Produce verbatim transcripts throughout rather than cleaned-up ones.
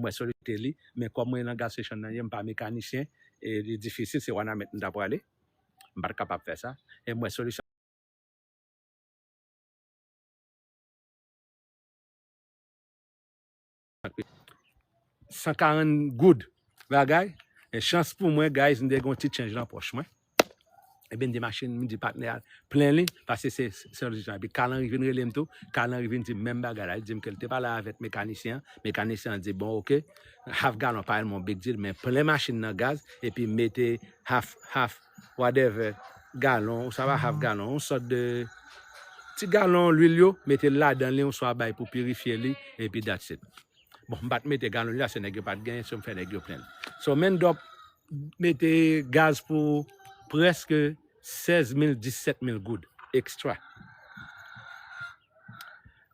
M wè solisyon li, men kòm mwen nan gas station nan ye, m pa mekanisyen, e li difisil, se Wanament m ta prale. M pa t kapab fè sa. E m wè solisyon. San karant goud bagay. E chans pou mwen, guys, m te gen yon ti change nan pòch mwen. Epi m di machin, m di patnè a, plen li, paske se sèl jan. Epi Kalan vin rele m tou. Kalan vin di m menm bagay la. Li di m ke l te pale avèk mekanisyen an. Mekanisyen an di, bon, oke, half galon pa yon big deal, men plen machin nan gaz, epi mete half, half, whatever, galon, ou sa pa half galon, yon sòt de ti galon lwil yo, mete l ladan li, oswa bay pou pirifye li, epi that's it. Bon, m pa t mete galon lwil la, se nèg yo pa t genyen, so m fè nèg yo plen l. So, m end up mete gaz pou prèske sèz mil, disèt mil goud ekstra.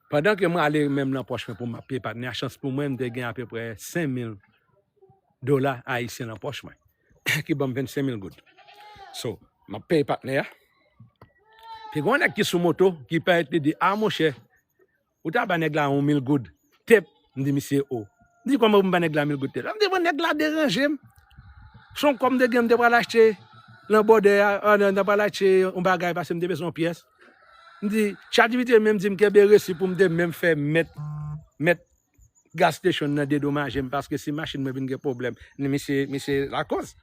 Pandan ke mwen ale menm nan pòch mwen pou m ap peye patnè a, chans pou mwen, m te gen apeprè senk mil dola ayisyen nan pòch mwen, ki ban m vennsenk mil goud. So, m ap peye patnè a. Pi gen yon nèg ki sou moto, ki parèt, li di, a monchè, ou ta ba nèg la yon mil goud tep. M di misye, o. M di, kòman pou m ba nèg la mil goud tep? M di, bon, nèg la deranje m. Se yon kòb m te gen, m te pral achte nan bòdè a, a, nan, nan pral achte yon bagay, paske m te bezwen yon pyès. M di, ChatGPT menm di m kenbe resi pou m te menm fè mèt, mèt gas station nan dedomaje m, paske si machin mwen vin gen pwoblèm, misye, misye lakòz.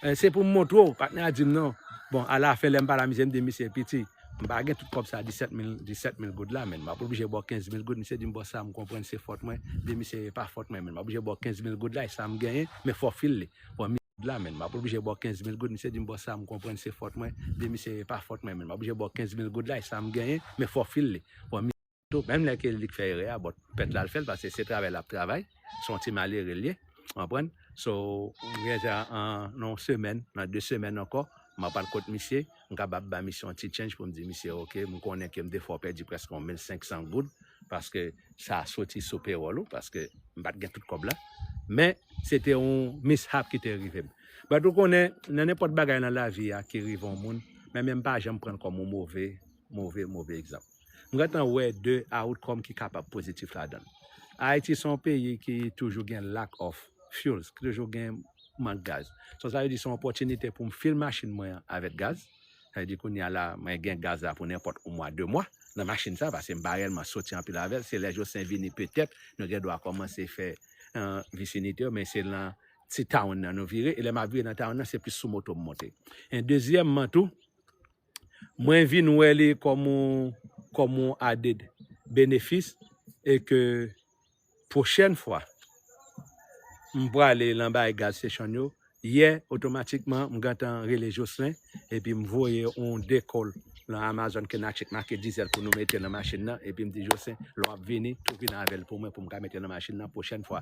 Eh, se pou m montre w, patnè a di m non. Bon, alafen, lè m pale a misye, m di misye, piti, m pa gen tout kòb sa, disèt mil, disèt mil goud la, men m ap oblije ba w kenz mil goud. Misye di m, bòs, sa m konprann se fòt mwen. M di misye, e pa fòt mwen, men m ap oblije ba w kenz mil goud la, e sa m genyen, men fò w file li. Bon, misye la, men m ap oblije ba w kenz mil goud. Misye di m, bòs, sa m konprann se fòt mwen. M di misye, e pa fòt mwen, men m ap oblije ba w kenz mil goud la, e sa m genyen, men fò w file li. Bon, tou, menm lè ke li k fè erè a, bon, pèt la l fè l, paske se travay l ap travay, se yon ti malere l ye, w konprann? So, m gen sa an, nan yon semèn, nan de semèn ankò, m ap al kot misye, m kapab ba misye yon ti change pou m di misye, oke, m konnen ke m te fè w pèdi prèske yon mil senk san goud, paske sa soti sou pewòl ou, paske m pa t gen tout kòb la. Men, se te yon mishap ki te rive m. But ou konnen, nan nenpòt bagay nan lavi a ki rive yon moun, men, men m pa janm pran l kòm yon move, move, move egzanp. M gentan wè de outcome ki kapab pozitif ladan l. Ayiti se yon peyi ki toujou gen lack of fuels, ki toujou gen mank gaz. So, sa vle di se yon opòtinite pou m fil machin mwen an avèk gaz. Sa vle di kounye a la, mwen gen gaz la pou nenpòt yon mwa, de mwa. Nan machin sa, paske m pa reyèlman soti anpil avè l. Se lè Jocelyn vini, petèt, nou gen dwa kòmanse fè, eh, visinite yo, men se nan ti town nan nou vire. E lè m ap vire nan town nan, se plis sou moto m monte. E dezyèmman tou, mwen vin wè li kòm yon, kòm yon added benefis, e ke pwochèn fwa m prale nan bay gas station yo, yè, otomatikman, m gentan rele Jocelyn, epi m voye yon dekòl nan Amazon ke Nachik make dizèl pou nou mete nan machin nan, epi m di Jocelyn, lè w ap vini, tou vin avè l pou mwen, pou m ka mete nan machin nan pwochèn fwa.